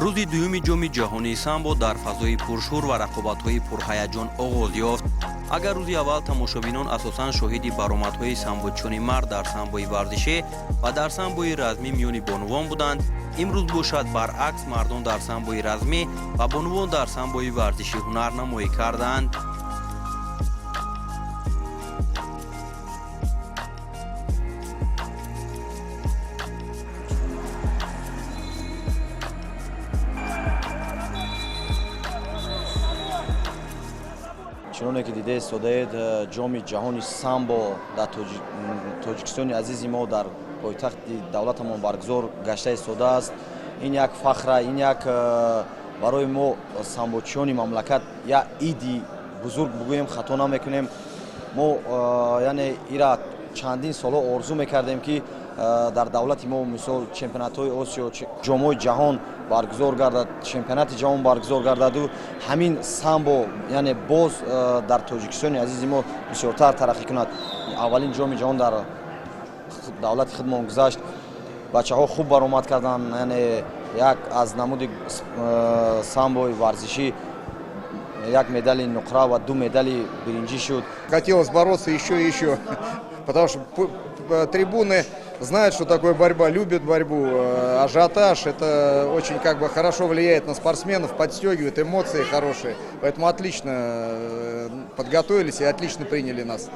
Рӯзи дуюми Ҷоми ҷаҳонии самбо дар фазои пуршӯр ва рақобатҳои пурҳаяҷон оғоз ёфт. Агар рӯзи аввал тамошобинон асосан шоҳиди баромадҳои самбочиёни мард дар самбои варзишӣ ва дар самбои размӣ миёни бонувон буданд, имрӯз бошад, баръакс, мардон дар самбои размӣ ва бонувон дар самбои варзишӣ ҳунарнамоӣ карданд. Чуноне ки дида истодаед, Ҷоми ҷаҳони самбо дар Тоҷикистони азизи мо, дар пойтахти давлатамон баргузор гашта истодааст. Ин як фахра, ин як барои мо самбочиёни мамлакат як иди бузург бугӯем, хато намекунем. Мо яъне ира чандин солҳо орзу мекардем, ки дар давлати мо, мисол, чемпионатҳои Осиё, ҷомҳои ҷаҳон баргузор гардад, чемпионати ҷаҳон баргузор гардаду ҳамин самбо, яъне, боз дар Тоҷикистони азизи мо бисёртар тараққӣ кунад. Аввалин Ҷоми ҷаҳон дар давлати худмон гузашт, бачаҳо хуб баромад карданд. Яъне як аз намуди самбои варзишӣ як медали нуқра ва ду медали биринҷӣ шуд. Хотелось бороться еще и еще, потому что трибуны знают, что такое борьба, любят борьбу. Ажиотаж, это очень как бы хорошо влияет на спортсменов, подстегивает, эмоции хорошие. Поэтому отлично подготовились и отлично приняли нас.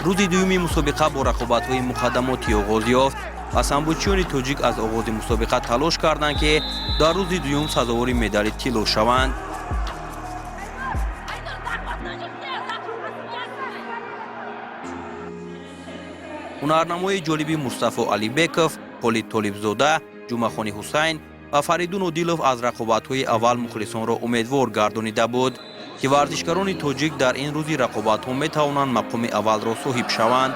Рӯзи дуюми мусобиқа бо рақобатҳои муқаддамотӣ оғоз ёфт ва самбочиёни тоҷик аз оғози мусобиқа талош карданд, ки дар рӯзи дуюм сазовори медали тилло шаванд. Ҳунарнамои ҷолиби Мустафо Алибеков, Холид Толибзода, Ҷумъахони Ҳусайн ва Фаридун Одилов аз рақобатҳои аввал мухлисонро умедвор гардонида буд, ки варзишгарони тоҷик дар ин рӯзи рақобатҳо метавонанд мақоми аввалро соҳиб шаванд.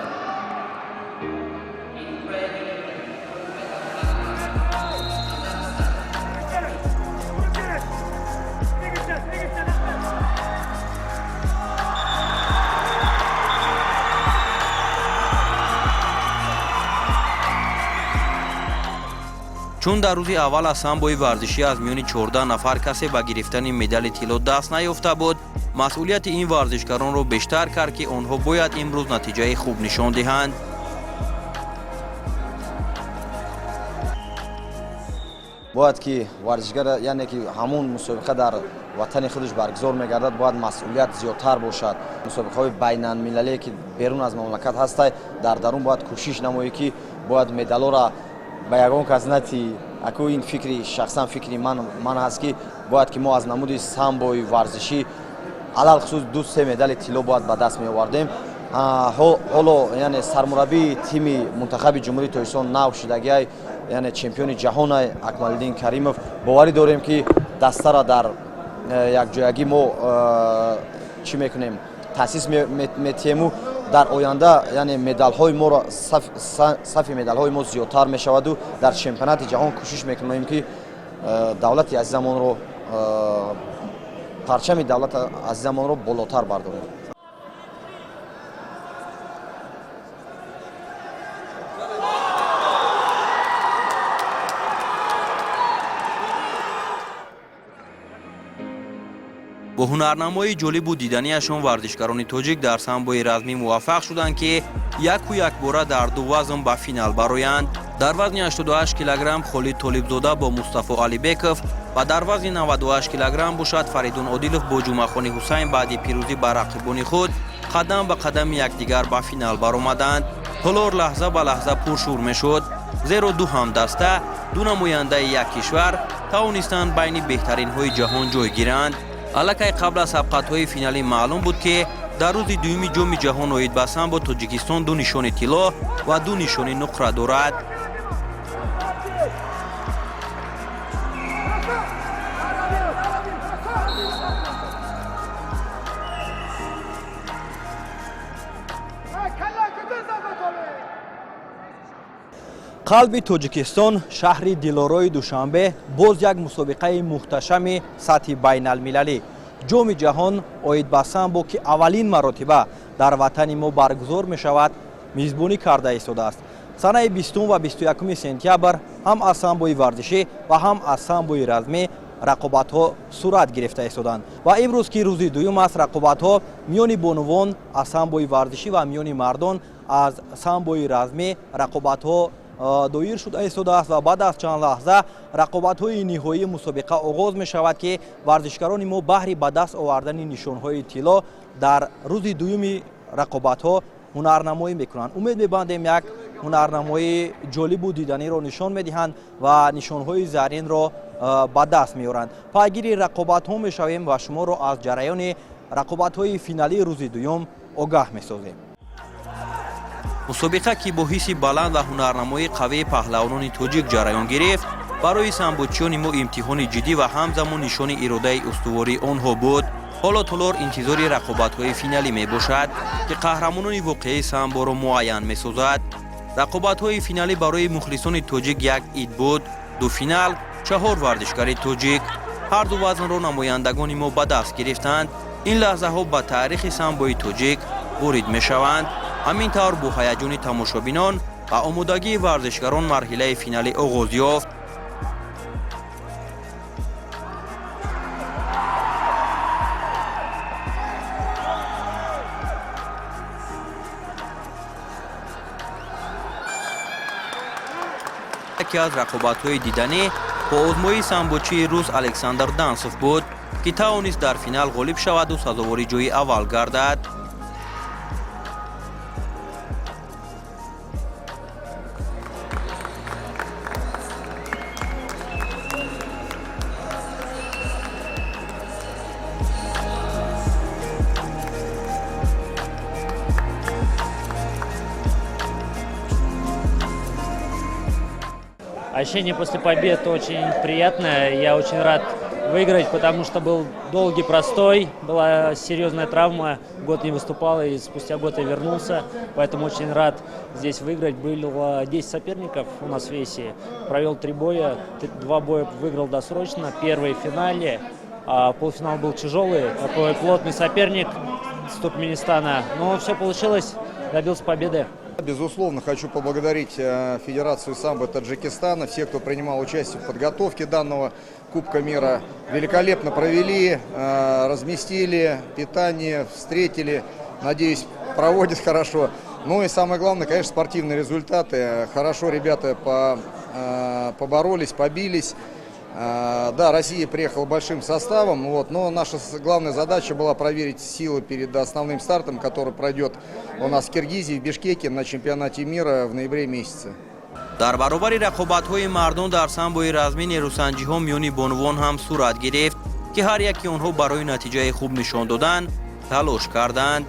Чун дар рӯзи аввал аз самбои варзишӣ аз миёни 14 нафар касе ба гирифтани медали тилло даст наёфта буд, масъулияти ин варзишгаронро бештар кард, ки онҳо бояд имрӯз натиҷаи хуб нишон диҳанд. Бояд ки варзишгар, яъне ки ҳамун мусобиқа дар ватани худаш баргузор мегардад, бояд масъулият зиёдтар бошад. Мусобиқаҳои байналмилалие, ки берун аз мамлакат ҳастай, дар дарун бояд кӯшиш намоӣ, ки бояд медалҳоро ба ягон кас натӣ. Аку ин фикри шахсан фикри ман ҳаст, ки бояд ки мо аз намуди самбои варзишӣ алалхусус ду се медали тилло бояд ба даст меовардем. Ҳоло, яъне, сармураббии тими мунтахаби Ҷумҳурии Тоҷикистон нав шудагиай, яъне чемпиони ҷаҳонай Акмалиддин Каримов. Боварӣ дорем, ки дастара дар якҷоягӣ мо чӣ мекунем, таъсис метиҳему дар оянда, яъне, медалҳои моро, сафи медалҳои мо зиёдтар мешаваду дар чемпионати ҷаҳон кӯшиш мекунем, ки давлати азизамонро, парчами давлати азизамонро болотар бардорем. Бо ҳунарнамои ҷолибу диданиашон варзишгарони тоҷик дар самбои размӣ муваффақ шуданд, ки яку якбора дар ду вазн ба финал бароянд. Дар вазни 88 килограмм Холид Толибзода бо Мустафо Алибеков ва дар вазни 98 килограмм бошад, Фаридун Одилов бо Ҷумъахони Ҳусайн баъди пирӯзӣ бар рақибони худ қадам ба қадами якдигар ба финал баромаданд. Толор лаҳза ба лаҳза пуршӯр мешуд. Зеро ду ҳамдаста, ду намояндаи як кишвар тавонистанд байни беҳтаринҳои ҷаҳон ҷой гиранд. Аллакай қабл аз сабқатҳои финалӣ маълум буд, ки дар рӯзи дуюми Ҷоми ҷаҳон оид ба самбо Тоҷикистон ду нишони тилло ва ду нишони нуқра дорад. Қалби Тоҷикистон, шаҳри дилорои Душанбе, боз як мусобиқаи мухташами сатҳи байналмилалӣ, Ҷоми ҷаҳон оид ба самбо, ки аввалин маротиба дар ватани мо баргузор мешавад, мизбонӣ карда истодааст. Санаи 20 ва 21 сентябр ҳам аз самбои варзишӣ ва ҳам аз самбои размӣ рақобатҳо сурат гирифта истоданд ва имрӯз, ки рӯзи дуюм аст, рақобатҳо миёни бонувон аз самбои варзишӣ ва миёни мардон аз самбои размӣ рақобатҳо доир шуда истодааст ва баъд аз чанд лаҳза рақобатҳои ниҳоии мусобиқа оғоз мешавад, ки варзишгарони мо баҳри ба даст овардани нишонҳои тилло дар рӯзи дуюми рақобатҳо ҳунарнамоӣ мекунанд. Умед мебандем, як ҳунарнамоии ҷолибу диданиро нишон медиҳанд ва нишонҳои заринро ба даст меоранд. Пайгири рақобатҳо мешавем ва шуморо аз ҷараёни рақобатҳои финалии рӯзи дуюм огаҳ месозем. Мусобиқа, ки бо ҳисси баланд ва ҳунарнамоии қавии паҳлавонони тоҷик ҷараён гирифт, барои самбочиёни мо имтиҳони ҷиддӣ ва ҳамзамон нишони иродаи устувории онҳо буд. Ҳоло толор интизори рақобатҳои финалӣ мебошад, ки қаҳрамонони воқеии самборо муайян месозад. Рақобатҳои финалӣ барои мухлисони тоҷик як ид буд. Ду финал, чаҳор варзишгари тоҷик, ҳар ду вазнро намояндагони мо ба даст гирифтанд. Ин лаҳзаҳо ба таърихи самбои тоҷик ворид мешаванд. Ҳамин тавр, бо ҳаяҷони тамошобинон ва омодагии варзишгарон марҳилаи финалӣ оғоз ёфт. Яке аз рақобатҳои диданӣ бо озмоии самбочии рус Александр Дансов буд, ки тавонист дар финал ғолиб шаваду сазовори ҷои аввал гардад. Ощущение после побед очень приятное. Я очень рад выиграть, потому что был долгий простой, была серьезная травма, год не выступал, и спустя год я вернулся. Поэтому очень рад здесь выиграть. Было 10 соперников у нас в весе. Провел три боя, два боя выиграл досрочно. Первый в финале, а полуфинал был тяжелый, такой плотный соперник с Туркменистана. Но все получилось, добился победы. Безусловно, хочу поблагодарить Федерацию самбо Таджикистана, всех, кто принимал участие в подготовке данного Кубка мира. Великолепно провели, разместили, питание, встретили. Надеюсь, проводят хорошо. Ну и самое главное, конечно, спортивные результаты. Хорошо ребята поборолись, побились. Да, Россия приехала большим составом, вот, но наша главная задача была проверить силы перед основным стартом, который пройдет у нас в Киргизии, в Бишкеке на чемпионате мира в ноябре месяце. Дар баробари рақобатҳои мардон дар самбои размӣ нерӯсанҷиҳо миёни бонувон ҳам сурат гирифт, ки ҳар яки онҳо барои натиҷаи хуб нишон додан талош карданд.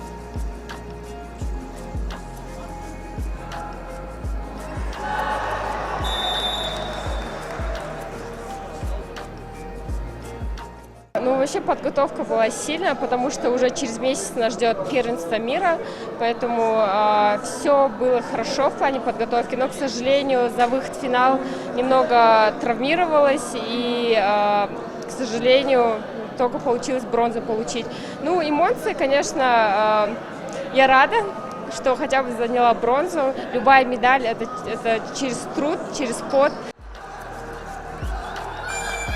Ну, вообще подготовка была сильная, потому что уже через месяц нас ждет первенство мира, поэтому все было хорошо в плане подготовки, но, к сожалению, за выход в финал немного травмировалась и, к сожалению, только получилось бронзу получить. Ну, эмоции, конечно, я рада, что хотя бы заняла бронзу. Любая медаль это через труд, через пот.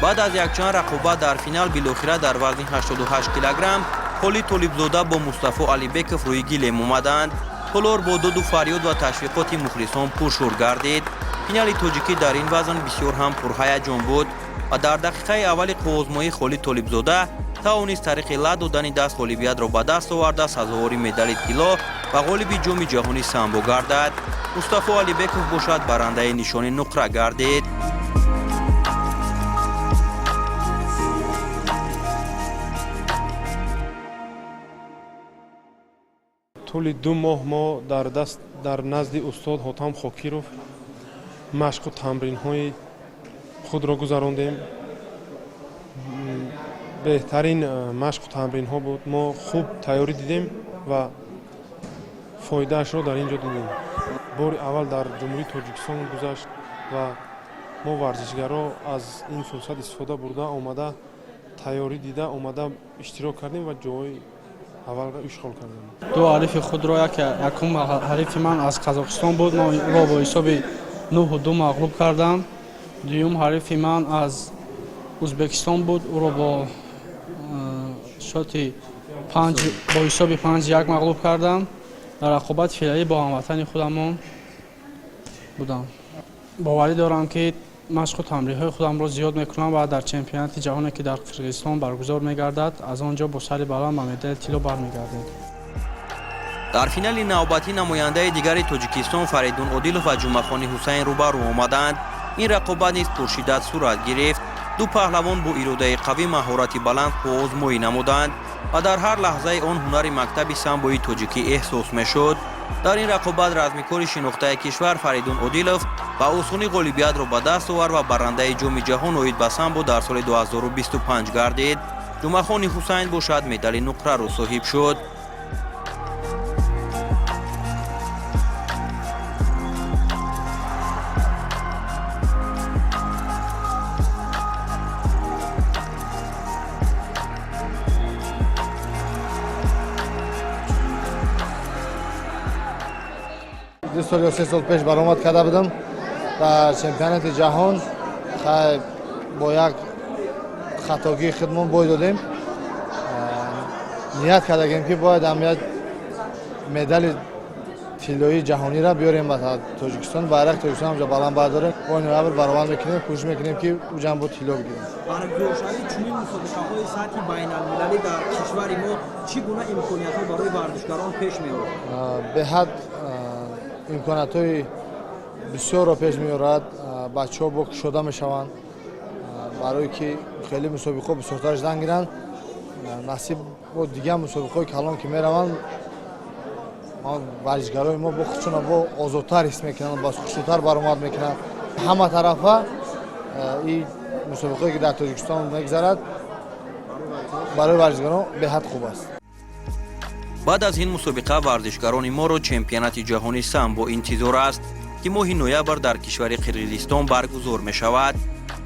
Баъд аз якчанд рақобат дар финал билохира дар вазни 88 килограмм Холид Толибзода бо Мустафо Алибеков рӯи гилем омаданд. Толор бо доду фарёд ва ташвиқоти мухлисон пуршӯр гардид. Финали тоҷикӣ дар ин вазн бисёр ҳам пурҳаяҷон буд ва дар дақиқаи аввали қуввозмоӣ Холид Толибзода тавонист тариқи лат додани даст ғолибиятро ба даст оварда, сазовори медали тилло Ва ғолиби Ҷоми ҷаҳони самбо гардад. Мустафо Алибеков бошад, барандаи нишони нуқра гардид. Тӯли 2 моҳ мо дар даст дар назди устод Ҳотам Хокиров машқу тамринҳои худро гузарондем. Беҳтарин машқу тамринҳо буд. Мо хуб тайёрӣ дидем ва фоидаашро дар ин ҷо дидем. Бори аввал дар Ҷумҳурии Тоҷикистон гузашт ва мо варзишгаро аз ин фурсат истифода бурда, омада, тайёрӣ дида, омада иштирок кардем ва ҷои аввалро ишғол кардем. Ду ҳарифи худро, якум ҳарифи ман аз Қазоқистон буд, ман ӯро бо ҳисоби 9-2 мағлуб кардам. Дуюм ҳарифи ман аз Ӯзбекистон буд, ӯро бо шоти бо ҳисоби 5-1 мағлуб кардам. Дар рақобати финалӣ бо ҳамватани худамон будам. Боварӣ дорам, ки машқу тамринҳои худамро зиёд мекунам ва дар чемпионати ҷаҳоне, ки дар Қирғизистон баргузор мегардад, аз он ҷо бо сари баланд ба медали тилло бармегардем. Дар финали навбатӣ намояндаи дигари Тоҷикистон Фаридун Одилов ва Ҷумъахони Ҳусайн рӯбарӯ омаданд. Ин рақобат низ пуршиддат сурат гирифт. Ду паҳлавон бо иродаи қавӣ, маҳорати баланд қувваозмоӣ намуданд ва дар ҳар лаҳзаи он ҳунари мактаби самбои тоҷикӣ эҳсос мешуд. Дар ин рақобат размикори шинохтаи кишвар Фаридун Одилов ба осонӣ ғолибиятро ба даст овард ва баррандаи Ҷоми ҷаҳон оид ба самбо дар соли 2025 гардид. Ҷумъахони Ҳусайн бошад, медали нуқраро соҳиб шуд. 2 сол ё 3 сол пеш баромад карда будам дар чемпионати ҷаҳон. Хай, бо як хатогии худмон бой додем. Ният кардагем, ки бояд ҳам як медали тиллоии ҷаҳониро биёрем ба Тоҷикистон, байрақи Тоҷикистон ҳамҷо баланд бардорем. Моҳи ноябр баромад мекунем, кӯшиш мекунем, ки уҷам бо тилло бигирем. Баргузоршавии чунин мусобиқаҳои сатҳи байналмилалӣ дар кишвари мо чӣ гуна имкониятҳо барои варзишгарон пеш меорад? Беҳад имкониятҳои бисёрро пеш меорад. Бачаҳо бо кушода мешаванд, барое ки хеле мусобиқаҳо бисёртар шудан гиранд. Насиб бо дигар мусобиқаҳои калон ки мераванд, варзишгарои мо бо худшона бо озодтар ҳис мекунанд, ба хушнудтар баромад мекунанд. Ҳама тарафа ин мусобиқае ки дар Тоҷикистон мегузарад, барои варзишгарон беҳад хуб аст. Баъд аз ин мусобиқа варзишгарони моро чемпионати ҷаҳони самбо интизор аст, ки моҳи ноябр дар кишвари Қирғизистон баргузор мешавад.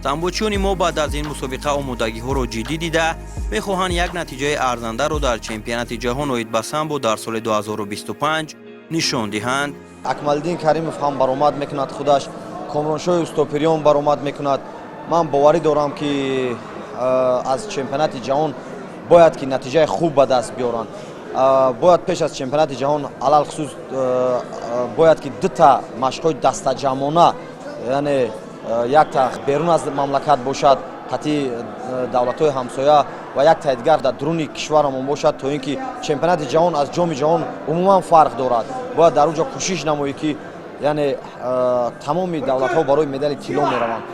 Самбочиёни мо баъд аз ин мусобиқа омодагиҳоро ҷиддӣ дида, мехоҳанд як натиҷаи арзандаро дар чемпионати ҷаҳон оид ба самбо дар соли 2025 нишон диҳанд. Акмалиддин Каримов ҳам баромад мекунад, худаш Комроншоҳи Устопириён баромад мекунад. Ман боварӣ дорам, ки аз чемпионати ҷаҳон бояд ки натиҷаи хуб ба даст биёранд. Бояд пеш аз чемпионати ҷаҳон алалхусус бояд ки дута машқҳои дастаҷамъона, яъне якта берун аз мамлакат бошад, қатъи давлатҳои ҳамсоя, ва яктаи дигар дар дуруни кишварамон бошад, то ин ки чемпионати ҷаҳон аз Ҷоми ҷаҳон умуман фарқ дорад. Бояд дар он ҷо кӯшиш намоӣ, ки яъне тамоми давлатҳо барои медали тилло мераванд.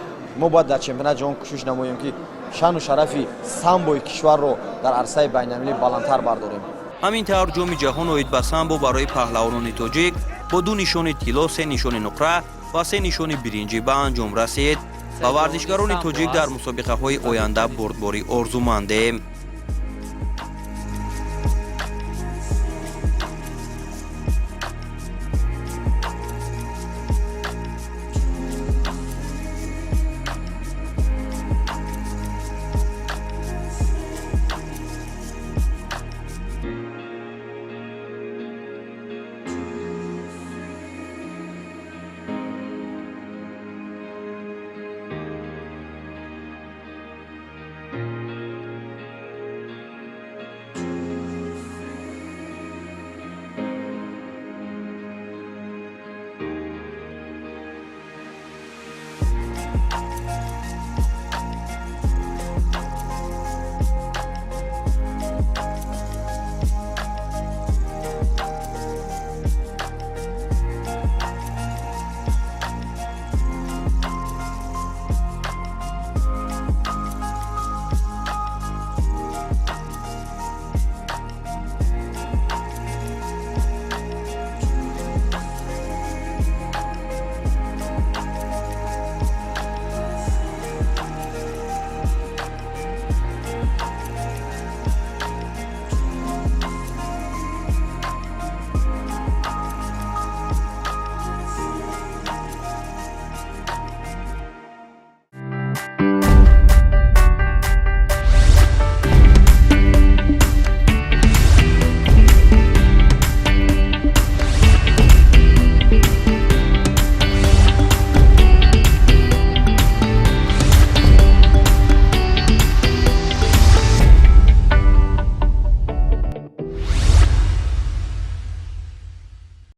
Мо бояд дар чемпионати ҷаҳон кӯшиш намоем, ки шаъну шарафи самбои кишварро дар арсаи байналмилалӣ баландтар бардорем. Ҳамин тавр, Ҷоми ҷаҳон оид ба самбо барои паҳлавонони тоҷик бо ду нишони тилло, се нишони нуқра ва се нишони биринҷӣ ба анҷом расид. Ба варзишгарони тоҷик дар мусобиқаҳои оянда бурдборӣ орзумандем.